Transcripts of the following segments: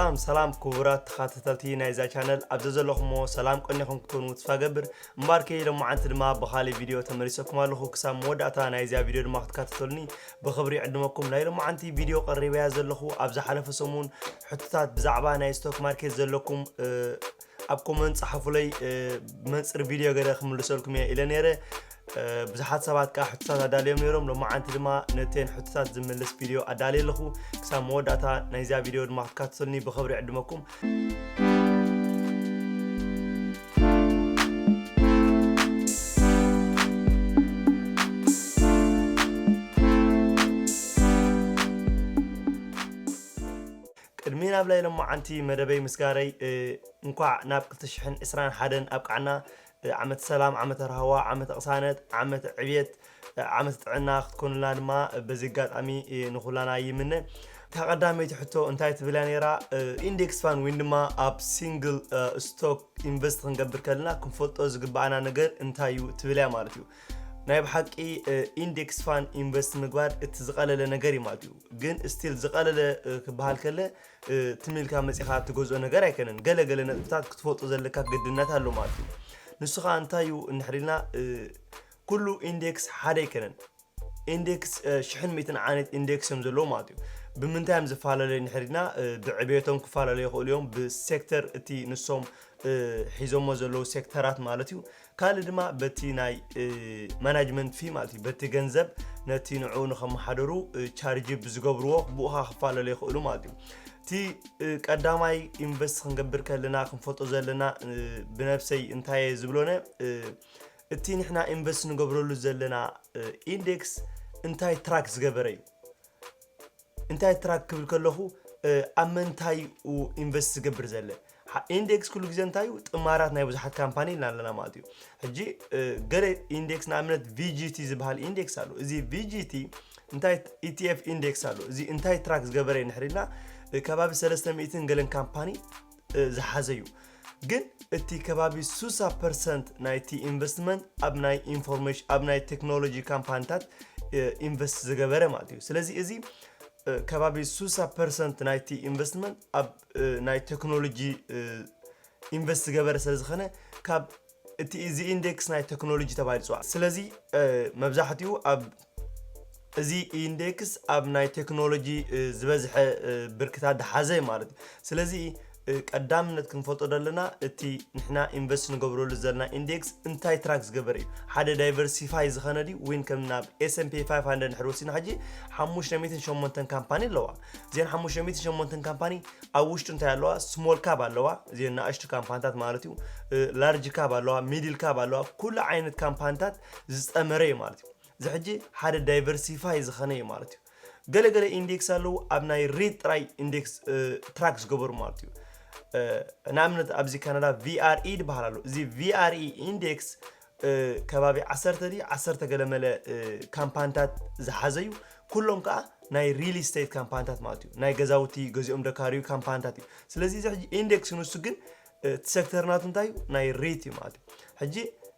ሰላም ሰላም ክቡራት ተኸታተልቲ ናይዛ ቻነል፣ ኣብ ዘዘለኹሞ ሰላም ቀኒኹም ክትኮኑ ተስፋ ገብር። እምበኣርከ ሎማዓንቲ ድማ ብኻሊእ ቪድዮ ተመሊሰኩም ኣለኹ። ክሳብ መወዳእታ ናይዚኣ ቪድዮ ድማ ክትከታተሉኒ ብኽብሪ ይዕድመኩም። ናይ ሎማዓንቲ ቪድዮ ቀሪበያ ዘለኹ ኣብ ዝሓለፈ ሰሙን ሕቶታት ብዛዕባ ናይ ስቶክ ማርኬት ዘለኩም ኣብ ኮመንት ጸሓፉለይ። ብመንጽር ቪድዮ ገለ ክምልሰልኩም እየ ኢለ ነይረ። ብዙሓት ሰባት ከዓ ሕቶታት ኣዳልዮም ነይሮም። ሎማዓንቲ ድማ ነተን ሕቶታት ዝምልስ ቪድዮ ኣዳልየ ኣለኹ። ክሳብ መወዳእታ ናይዛ ቪድዮ ድማ ክትካትተሉኒ ብኽብሪ ይዕድመኩም። ቅድሚ ናብ ናይ ሎማዓንቲ መደበይ ምስጋረይ፣ እንኳዕ ናብ ክልተ ሽሕን ዕስራን ሓደን ኣብቃዕና። ዓመት ሰላም፣ ዓመት ራህዋ፣ ዓመት ቅሳነት፣ ዓመት ዕብየት፣ ዓመት ጥዕና ክትኮኑልና ድማ በዚ ኣጋጣሚ ንኹላና ይምነ። እታ ቀዳመይቲ ሕቶ እንታይ ትብል እያ ነይራ? ኢንዴክስ ፋን ወይን ድማ ኣብ ሲንግል ስቶክ ኢንቨስት ክንገብር ከለና ክንፈልጦ ዝግባኣና ነገር እንታይ እዩ ትብል እያ ማለት እዩ። ናይ ብሓቂ ኢንዴክስ ፋን ኢንቨስት ምግባር እቲ ዝቐለለ ነገር እዩ ማለት እዩ። ግን ስቲል ዝቐለለ ክበሃል ከለ ትም ኢልካ መፂኻ ትገዝኦ ነገር ኣይከነን። ገለ ገለ ነጥብታት ክትፈልጦ ዘለካ ግድነት ኣሎ ማለት እዩ። ንሱ ከዓ እንታይ እዩ እንድሕር ኢልና፣ ኩሉ ኢንዴክስ ሓደ ኣይከነን። ኢንዴክስ ሽሕን ሚእትን ዓይነት ኢንዴክስ እዮም ዘለዉ ማለት እዩ። ብምንታይ እዮም ዝፈላለዩ እንድሕር ኢልና፣ ብዕብየቶም ክፈላለዩ ይኽእሉ እዮም፣ ብሴክተር እቲ ንሶም ሒዞሞ ዘለዉ ሴክተራት ማለት እዩ። ካልእ ድማ በቲ ናይ ማናጅመንት ፊ ማለት እዩ፣ በቲ ገንዘብ ነቲ ንዕኡ ንኸመሓደሩ ቻርጅ ብዝገብርዎ ብኡ ከዓ ክፈላለዩ ይኽእሉ ማለት እዩ። እቲ ቀዳማይ ኢንቨስት ክንገብር ከለና ክንፈልጦ ዘለና፣ ብነብሰይ እንታይ እየ ዝብሎነ፣ እቲ ንሕና ኢንቨስት ንገብረሉ ዘለና ኢንዴክስ እንታይ ትራክ ዝገበረ እዩ። እንታይ ትራክ ክብል ከለኹ፣ ኣብ መንታይ ኢንቨስት ዝገብር ዘለ። ኢንዴክስ ኩሉ ግዜ እንታይ እዩ? ጥማራት ናይ ብዙሓት ካምፓኒ ኢልና ኣለና ማለት እዩ። ሕጂ ገለ ኢንዴክስ ንኣብነት ቪ ጂ ቲ ዝበሃል ኢንዴክስ ኣሎ። እዚ ቪ ጂ ቲ እንታይ፣ ኢ ቲ ኤፍ ኢንዴክስ ኣሎ። እዚ እንታይ ትራክ ዝገበረ እዩ እንድሕር ኢልና፣ ከባቢ ሰለስተ ሚእትን ገለን ካምፓኒ ዝሓዘ እዩ። ግን እቲ ከባቢ ሱሳ ፐርሰንት ናይቲ ኢንቨስትመንት ኣብ ናይ ኢንፎርሜሽን፣ ኣብ ናይ ቴክኖሎጂ ካምፓኒታት ኢንቨስት ዝገበረ ማለት እዩ። ስለዚ እዚ ከባቢ ሱሳ ፐርሰንት ናይቲ ኢንቨስትመንት ኣብ ናይ ቴክኖሎጂ ኢንቨስት ዝገበረ ስለ ዝኾነ፣ ካብ እቲ እዚ ኢንዴክስ ናይ ቴክኖሎጂ ተባሂሉ ይፅዋዕ። ስለዚ መብዛሕትኡ ኣብ እዚ ኢንዴክስ ኣብ ናይ ቴክኖሎጂ ዝበዝሐ ብርክታት ዝሓዘ እዩ ማለት እዩ። ስለዚ ቀዳምነት ክንፈልጦ ዘለና እቲ ንሕና ኢንቨስት ንገብረሉ ዘለና ኢንዴክስ እንታይ ትራክ ዝገበረ እዩ። ሓደ ዳይቨርሲፋይ ዝኾነ ድዩ? ወይን ከም ናብ ኤስ ኤን ፒ ፋይቭ ሃንድረድ እንድሕር ወሲድና ሕጂ ሓሙሽተ ሚእትን ሸሞንተን ካምፓኒ ኣለዋ። እዚአን ሓሙሽተ ሚእትን ሸሞንተን ካምፓኒ ኣብ ውሽጡ እንታይ ኣለዋ? ስሞል ካፕ ኣለዋ፣ እዚአን ንኣሽቱ ካምፓኒታት ማለት እዩ። ላርጅ ካፕ ኣለዋ፣ ሚድል ካፕ ኣለዋ፣ ኩሉ ዓይነት ካምፓኒታት ዝፀመረ እዩ ማለት እዩ። እዚ ሕጂ ሓደ ዳይቨርሲፋይ ዝኾነ እዩ ማለት እዩ። ገለገለ ኢንዴክስ ኣለዉ ኣብ ናይ ሪት ጥራይ ኢንዴክስ ትራክ ዝገበሩ ማለት እዩ። ንኣብነት ኣብዚ ካናዳ ቪ ኣር ኢ ዝበሃል ኣሎ። እዚ ቪ ኣር ኢ ኢንዴክስ ከባቢ ዓሰርተ ድዩ ዓሰርተ ገለ መለ ካምፓንታት ዝሓዘ እዩ። ኩሎም ከዓ ናይ ሪል ስቴት ካምፓንታት ማለት እዩ። ናይ ገዛውቲ ገዚኦም ደካርዩ ካምፓንታት እዩ። ስለዚ እዚ ሕጂ ኢንዴክስ ንሱ ግን እቲ ሴክተር ናቱ እንታይ እዩ? ናይ ሪት እዩ ማለት እዩ። ሕጂ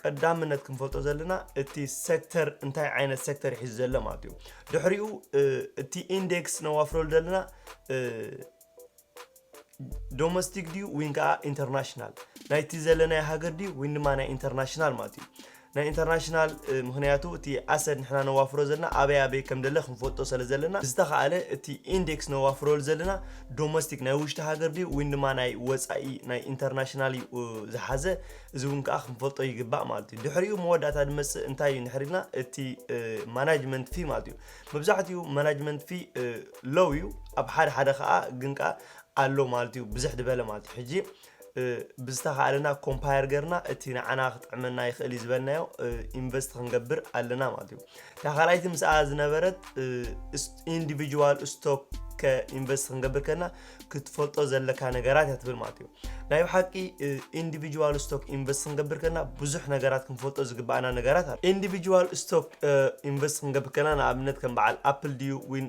ቀዳምነት ክንፈልጦ ዘለና እቲ ሴክተር እንታይ ዓይነት ሴክተር ሒዙ ዘሎ ማለት እዩ። ድሕሪኡ እቲ ኢንዴክስ ነዋፍረሉ ዘለና ዶሜስቲክ ድዩ ወይን ከዓ ኢንተርናሽናል፣ ናይቲ ዘለናዮ ሃገር ድዩ ወይን ድማ ናይ ኢንተርናሽናል ማለት እዩ። ናይ ኢንተርናሽናል ምክንያቱ እቲ ኣሰት ንሕና ነዋፍሮ ዘለና ኣበይ ኣበይ ከም ደለ ክንፈልጦ ስለ ዘለና ዝተኸኣለ እቲ ኢንዴክስ ነዋፍረሉ ዘለና ዶሜስቲክ ናይ ውሽጢ ሃገር ድዩ ወይን ድማ ናይ ወፃኢ ናይ ኢንተርናሽናል እዩ ዝሓዘ። እዚ እውን ከዓ ክንፈልጦ ይግባእ ማለት እዩ። ድሕሪኡ መወዳእታ ዝመፅእ እንታይ እዩ እንድሕር ኢልና እቲ ማናጅመንት ፊ ማለት እዩ። መብዛሕትኡ ማናጅመንት ፊ ሎው እዩ፣ ኣብ ሓደ ሓደ ከዓ ግን ከዓ ኣሎ ማለት እዩ፣ ብዝሕ ዝበለ ማለት እዩ። ሕጂ ብዝተኻእለና ኮምፓየር ገርና እቲ ንዓና ክጥዕመና ይኽእል እዩ ዝበልናዮ ኢንቨስት ክንገብር ኣለና ማለት እዩ። እታ ካልኣይቲ ምስኣ ዝነበረት ኢንዲቪጁዋል ስቶክ ከ ኢንቨስት ክንገብር ከለና ክትፈልጦ ዘለካ ነገራት እያ ትብል ማለት እዩ። ናይ ብሓቂ ኢንዲቪጁዋል ስቶክ ኢንቨስት ክንገብር ከለና ብዙሕ ነገራት ክንፈልጦ ዝግባኣና ነገራት ኣሎ። ኢንዲቪጁዋል ስቶክ ኢንቨስት ክንገብር ከለና ንኣብነት ከም በዓል ኣፕል ድዩ ዊን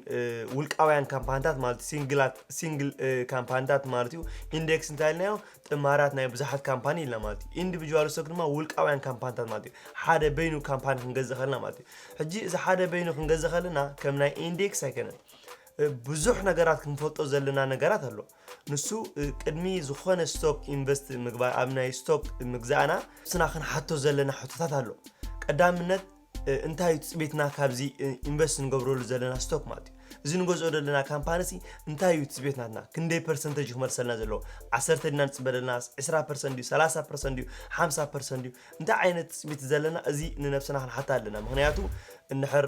ውልቃውያን ካምፓንታት ማለት ሲንግላት ሲንግል ካምፓንታት ማለት እዩ። ኢንዴክስ እንታይ ኢልናዮ? ጥማራት ናይ ብዙሓት ካምፓኒ ኢልና ማለት እዩ። ኢንዲቪጁዋል ስቶክ ድማ ውልቃውያን ካምፓንታት ማለት እዩ። ሓደ በይኑ ካምፓኒ ክንገዝእ ከለና ማለት እዩ። ሕጂ እዚ ሓደ በይኑ ክንገዝእ ከለና ከም ናይ ኢንዴክስ ኣይከነን። ብዙሕ ነገራት ክንፈልጦ ዘለና ነገራት ኣሎ። ንሱ ቅድሚ ዝኾነ ስቶክ ኢንቨስት ምግባር ኣብ ናይ ስቶክ ምግዛእና ስና ክንሓቶ ዘለና ሕቶታት ኣሎ። ቀዳምነት እንታይ እዩ ትፅቢትና ካብዚ ኢንቨስት ንገብረሉ ዘለና ስቶክ ማለት እዩ። እዚ ንገዝኦ ዘለና ካምፓኒ ሲ እንታይ እዩ ትፅቢት ናትና? ክንደይ ፐርሰንተጅ ክመልሰልና ዘለዎ? ዓሰርተ ዲና ንፅበ ዘለና? ዕስራ ፐርሰንት ድዩ? ሰላሳ ፐርሰንት ድዩ? ሓምሳ ፐርሰንት ድዩ? እንታይ ዓይነት ትፅቢት ዘለና? እዚ ንነብስና ክንሓታ ኣለና። ምክንያቱ እንድሕር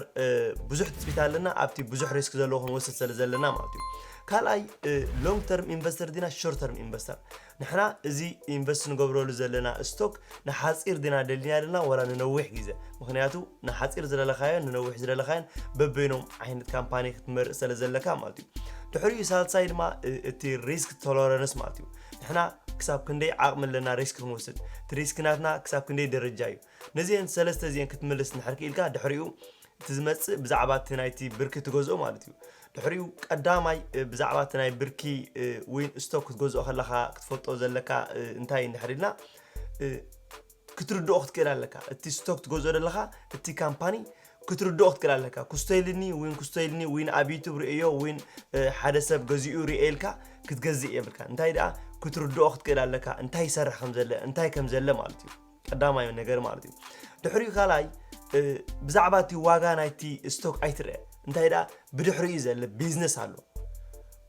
ብዙሕ ትፅቢት ኣለና ኣብቲ ብዙሕ ሪስክ ዘለዎ ክንወስድ ስለ ዘለና ማለት እዩ። ካልኣይ ሎንግ ተርም ኢንቨስተር ዲና ሾርት ተርም ኢንቨስተር? ንሕና እዚ ኢንቨስት ንገብረሉ ዘለና ስቶክ ንሓፂር ዲና ደሊና ዘለና ወላ ንነዊሕ ግዜ? ምክንያቱ ንሓፂር ዝደለካዮን ንነዊሕ ዝደለካዮን በበይኖም ዓይነት ካምፓኒ ክትመርእ ስለ ዘለካ ማለት እዩ። ድሕሪኡ ሳልሳይ ድማ እቲ ሪስክ ቶለረንስ ማለት እዩ። ንሕና ክሳብ ክንደይ ዓቕሚ ኣለና ሪስክ ክንወስድ? እቲ ሪስክ ናትና ክሳብ ክንደይ ደረጃ እዩ? ነዚአን ሰለስተ እዚአን ክትምልስ እንድሕር ክኢልካ ድሕሪኡ እቲ ዝመፅእ ብዛዕባ እቲ ናይቲ ብርኪ ትገዝኦ ማለት እዩ። ድሕሪኡ ቀዳማይ ብዛዕባ እቲ ናይ ብርኪ ዊን ስቶክ ክትገዝኦ ከለካ ክትፈልጦ ዘለካ እንታይ እንድሕር ኢልና ክትርድኦ ክትክእል ኣለካ። እቲ ስቶክ ትገዝኦ ዘለካ እቲ ካምፓኒ ክትርድኦ ክትክእል ኣለካ። ክስቶ ኢልኒ ዊን ክስቶ ኢልኒ ዊን ኣብ ዩቱብ ርእዮ ዊን ሓደ ሰብ ገዚኡ ርእየ ኢልካ ክትገዝእ የብልካ። እንታይ ደኣ ክትርድኦ ክትክእል ኣለካ እንታይ ይሰርሕ ከም ዘለ እንታይ ከም ዘለ ማለት እዩ። ቀዳማይ ነገር ማለት እዩ። ድሕሪኡ ካልኣይ ብዛዕባ እቲ ዋጋ ናይቲ ስቶክ ኣይትርአ። እንታይ ደኣ ብድሕሪኡ ዘለ ቢዝነስ ኣሎ።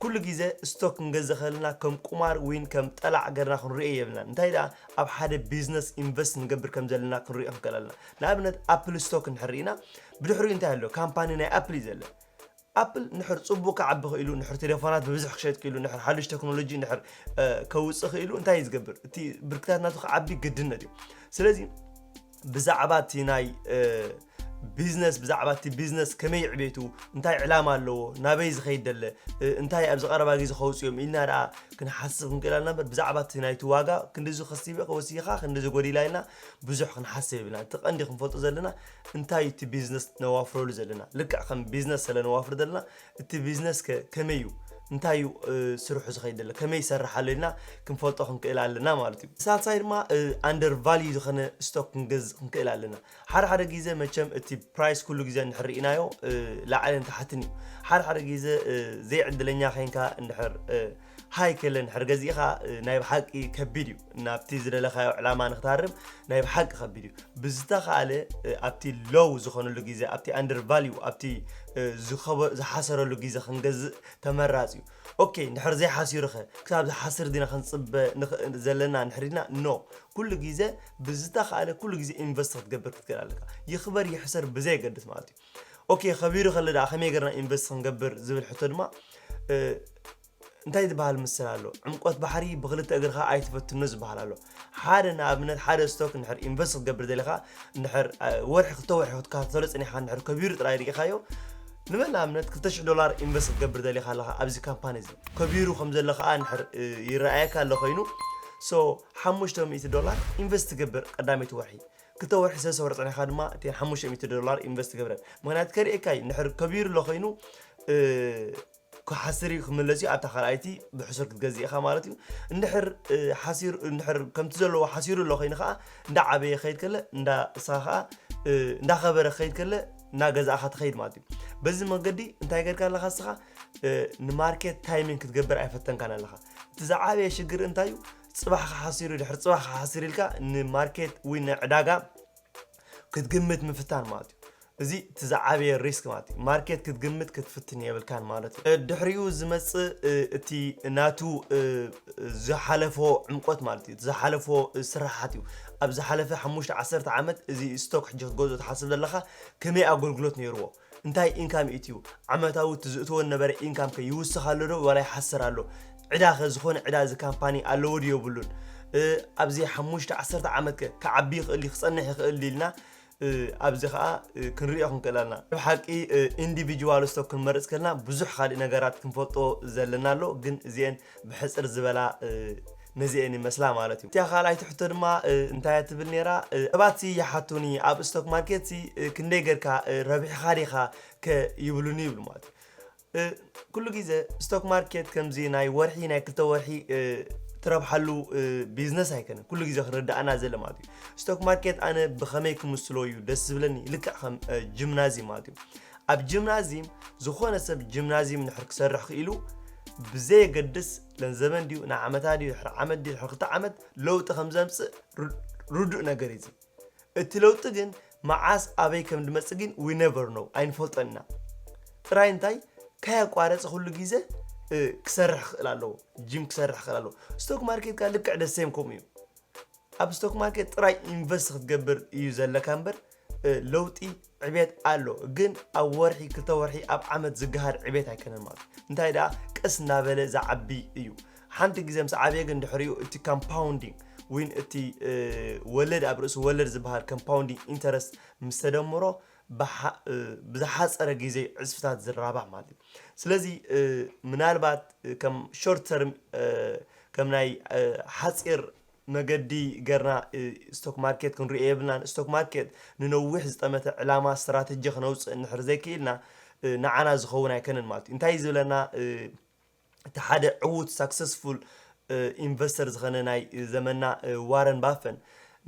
ኩሉ ግዜ ስቶክ ክንገዝእ ከለና ከም ቁማር ዊን ከም ጠላዕ ገርና ክንሪኦ የብልና። እንታይ ደኣ ኣብ ሓደ ቢዝነስ ኢንቨስት ንገብር ከም ዘለና ክንሪኦ ክንክእል ኣለና። ንኣብነት ኣፕል ስቶክ እንድሕር ርኢና ብድሕሪኡ እንታይ ኣሎ? ካምፓኒ ናይ ኣፕል እዩ ዘለ። ኣፕል ንሕር ጽቡቅ ክዓቢ ክኢሉ ንሕር ቴሌፎናት ብብዝሕ ክሸጥ ክኢሉ ንሕር ሓድሽ ቴክኖሎጂ ንሕር ከውጽእ ክኢሉ እንታይ እዩ ዝገብር? እቲ ብርክታት ናቱ ክዓቢ ግድነት እዩ። ስለዚ ብዛዕባ እቲ ናይ ቢዝነስ ብዛዕባ እቲ ቢዝነስ ከመይ ይዕቤቱ እንታይ ዕላማ ኣለዎ ናበይ ዝኸይድ ደለ እንታይ ኣብዚ ቀረባ ግዜ ከውፅዮም ኢልና ደኣ ክንሓስብ ክንክእል ኣለና እምበር ብዛዕባ እቲ ናይቲ ዋጋ ክንዲዚ ከሲበ ከወሲኻ ክንዲዚ ጎዲላ ኢልና ብዙሕ ክንሓስብ የብልና። እቲ ቀንዲ ክንፈልጦ ዘለና እንታይ እዩ እቲ ቢዝነስ ነዋፍረሉ ዘለና? ልክዕ ከም ቢዝነስ ስለ ነዋፍር ዘለና እቲ ቢዝነስ ከ ከመይ እዩ? እንታይ እዩ ስርሑ ዝኸይድ ዘሎ? ከመይ ይሰርሕ ኣሎ ኢልና ክንፈልጦ ክንክእል ኣለና ማለት እዩ። ሳልሳይ ድማ ኣንደር ቫልዩ ዝኾነ ስቶክ ክንገዝእ ክንክእል ኣለና። ሓደ ሓደ ግዜ መቸም እቲ ፕራይስ ኩሉ ግዜ እንድሕር ርኢናዮ ላዕልን ታሕትን እዩ። ሓደ ሓደ ግዜ ዘይዕድለኛ ኸይንካ እንድሕር ሃይ ከለ እንድሕር ገዚእኻ ናይ ብሓቂ ከቢድ እዩ። ናብቲ ዝደለኻዮ ዕላማ ንክትሃርም ናይ ብሓቂ ከቢድ እዩ። ብዝተኻእለ ኣብቲ ሎው ዝኾነሉ ግዜ ኣብቲ ኣንደር ቫልዩ ኣብቲ ዝሓሰረሉ ግዜ ክንገዝእ ተመራፂ እዩ። ኦኬ እንድሕር ዘይሓሲሩ ኸ ክሳብ ዝሓስር ዲና ክንፅበ ንኽእል ዘለና እንድሕር ኢልና ኖ። ኩሉ ግዜ ብዝተኻእለ ኩሉ ግዜ ኢንቨስት ክትገብር ክትክእል ኣለካ። ይኽበር ይሕሰር ብዘየገድስ ማለት እዩ። ኦኬ ከቢሩ ከለ ደኣ ከመይ ገርና ኢንቨስት ክንገብር ዝብል ሕቶ ድማ እንታይ ዝበሃል ምስል ኣሎ? ዕምቆት ባሕሪ ብክልተ እግርኻ ኣይትፈትኖ ዝበሃል ኣሎ። ሓደ ንኣብነት ሓደ ስቶክ እንድሕር ኢንቨስት ክትገብር ደሊኻ እንድሕር ወርሒ ክልተ ወርሒ ክትከታተሎ ጸኒሕካ እንድሕር ከቢሩ ጥራይ ርኢኻዮ ንበል ንኣብነት ክልተ ሽሕ ዶላር ኢንቨስት ክትገብር ደሊኻ ኣለኻ ኣብዚ ካምፓኒ እዚ ከቢሩ ከም ዘሎ ከዓ እንድሕር ይረኣየካ ኣሎ ኮይኑ so ሓሙሽተ ሚእቲ ዶላር ኢንቨስት ትገብር ቀዳመይቲ ወርሒ ክልተ ወርሒ ሰለስተ ወርሒ ጸኒሕካ ድማ እተን ሓሙሽተ ሚእቲ ዶላር ኢንቨስት ትገብረን ምክንያቱ ከርእየካ እዩ እንድሕር ከቢሩ ኣሎ ኮይኑ ክሓስር እዩ ክምለስ እዩ ኣብታ ካልኣይቲ ብሕሱር ክትገዝእ ኢኻ ማለት እዩ እንድሕር ሓሲር እንድሕር ከምቲ ዘለዎ ሓሲሩ ኣሎ ኮይኑ ከዓ እንዳ ዓበየ ከይድ ከለ እንዳ እሳ ከዓ እንዳኸበረ ከይድ ከለ እናገዛእኻ ትኸይድ ማለት እዩ በዚ መገዲ እንታይ ገድካ ኣለኻ እስኻ ንማርኬት ታይሚንግ ክትገብር ኣይፈተንካን ኣለኻ እቲ ዝዓበየ ሽግር እንታይ እዩ ፅባሕ ክሓሲሩ ድሕር ፅባሕ ክሓሲር ኢልካ ንማርኬት ወይ ንዕዳጋ ክትግምት ምፍታን ማለት እዩ እዚ እቲ ዝዓበየ ሪስክ ማለት እዩ ማርኬት ክትግምት ክትፍትን የብልካን ማለት እዩ ድሕሪኡ ዝመፅእ እቲ ናቱ ዝሓለፎ ዕምቆት ማለት እዩ ዝሓለፎ ስራሓት እዩ ኣብ ዝሓለፈ ሓሙሽተ ዓሰርተ ዓመት እዚ ስቶክ ሕጂ ክትገዝኦ ትሓስብ ዘለካ ከመይ ኣገልግሎት ነይርዎ እንታይ ኢንካም ኢትዩ ዓመታዊ እቲ ዝእትዎ ነበረ ኢንካም ከ ይውስኽ ኣሎ ዶ ዋላ ይሓስር ኣሎ ዕዳ ከ ዝኾነ ዕዳ እዚ ካምፓኒ ኣለዎ ድዩ የብሉን ኣብዚ ሓሙሽተ ዓሰርተ ዓመት ከ ክዓቢ ይኽእል ክፀንሕ ይኽእል ኢልና ኣብዚ ከዓ ክንሪኦ ክንክእል ኣለና ብሓቂ ኢንዲቪጁዋል ስቶክ ክንመርፅ ከለና ብዙሕ ካልእ ነገራት ክንፈልጦ ዘለና ኣሎ ግን እዚአን ብሕፅር ዝበላ ነዚአን ይመስላ ማለት እዩ እቲያ ካልኣይቲ ሕቶ ድማ እንታይ ትብል ነራ ሰባት ሲ ይሓቱኒ ኣብ ስቶክ ማርኬት ሲ ክንደይ ገርካ ረቢሕኻ ዲኻ ከ ይብሉኒ ይብሉ ማለት እዩ ኩሉ ግዜ ስቶክ ማርኬት ከምዚ ናይ ወርሒ ናይ ክልተ ወርሒ ትረብሓሉ ቢዝነስ ኣይኮነን ኩሉ ግዜ ክርዳእና ዘለ ማለት እዩ ስቶክ ማርኬት ኣነ ብኸመይ ክምስሎ እዩ ደስ ዝብለኒ ልክዕ ከም ጅምናዚ ማለት እዩ ኣብ ጂምናዚም ዝኾነ ሰብ ጂምናዚም ንድሕር ክሰርሕ ክኢሉ ብዘየገድስ ለንዘበን ድዩ ንዓመታ ድዩ ድሕሪ ዓመት ድዩ ድሕሪ ክልተ ዓመት ለውጢ ከም ዘምፅእ ርዱእ ነገር እዩ። እቲ ለውጢ ግን መዓስ ኣበይ ከም ድመፅእ ግን we never know ኣይንፈልጦን ኢና። ጥራይ እንታይ ከየቋረፀ ኩሉ ግዜ ክሰርሕ ክኽእል ኣለዎ። ጂም ክሰርሕ ክኽእል ኣለዎ። ስቶክ ማርኬት ከኣ ልክዕ ደሴም ከምኡ እዩ። ኣብ ስቶክ ማርኬት ጥራይ ኢንቨስት ክትገብር እዩ ዘለካ እምበር ለውጢ ዕቤት ኣሎ። ግን ኣብ ወርሒ ክልተ ወርሒ ኣብ ዓመት ዝገሃድ ዕቤት ኣይከነን ማለት እዩ። እንታይ ደኣ ቀስ እናበለ ዝዓቢ እዩ። ሓንቲ ግዜ ምስ ዓብየ ግን ድሕሪኡ እቲ compounding ወይን እቲ ወለድ ኣብ ርእሲ ወለድ ዝበሃል compounding interest ምስ ተደምሮ ብዝሓፀረ ግዜ ዕፅፍታት ዝራባሕ ማለት እዩ። ስለዚ ምናልባት ከም short term ከም ናይ ሓፂር መገዲ ገርና ስቶክ ማርኬት ክንሪኦ የብልናን። ስቶክ ማርኬት ንነዊሕ ዝጠመተ ዕላማ ስትራተጂ ክነውፅእ እንድሕር ዘይክኢልና ንዓና ዝኸውን ኣይከነን ማለት እዩ። እንታይ እዩ ዝብለና እቲ ሓደ ዕዉት successful ኢንቨስተር ዝኾነ ናይ ዘመንና ዋረን ባፈን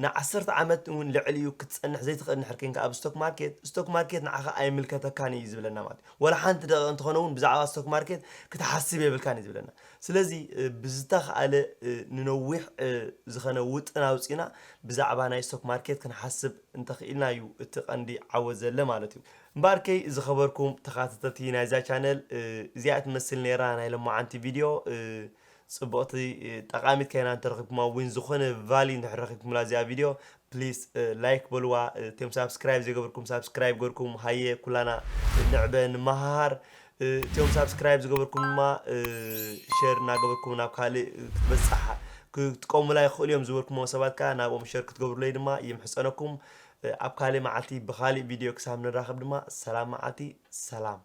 ንዓሰርተ ዓመት እውን ልዕሊ እዩ ክትፀንሕ ዘይትኽእል እንድሕር ኮንካ ኣብ ስቶክ ማርኬት ስቶክ ማርኬት ንዓኻ ኣይምልከተካን እዩ ዝብለና ማለት እዩ። ወላ ሓንቲ ደቂቕ እንተኾነ እውን ብዛዕባ ስቶክ ማርኬት ክትሓስብ የብልካን እዩ ዝብለና። ስለዚ ብዝተኻእለ ንነዊሕ ዝኾነ ውጥን ኣውፂና ብዛዕባ ናይ ስቶክ ማርኬት ክንሓስብ እንተኽኢልና እዩ እቲ ቀንዲ ዓወት ዘለ ማለት እዩ። እምበኣርከይ ዝኸበርኩም ተኻተተቲ ናይዛ ቻነል እዚኣ ትመስል ነይራ ናይ ለማዓንቲ ቪድዮ። ፅቡቕቲ ጠቃሚት ከይና እንተረኺብኩማ እውን ዝኾነ ቫሊ እንድሕር ረኺብኩምላ እዚኣ ቪድዮ ፕሊስ ላይክ በልዋ። እቶም ሳብስክራይብ ዘይገበርኩም ሳብስክራይብ ገርኩም ሃየ ኩላና ንዕበ ንመሃሃር። እቶም ሳብስክራይብ ዝገበርኩም ድማ ሸር እናገበርኩም ናብ ካልእ ክትበፅሓ ክትጥቀሙላ ይኽእሉ እዮም ዝበልኩሞ ሰባት ከዓ ናብኦም ሸር ክትገብሩለይ ድማ ይምሕፀነኩም። ኣብ ካልእ መዓልቲ ብኻልእ ቪድዮ ክሳብ ንራኸብ ድማ ሰላም መዓልቲ ሰላም።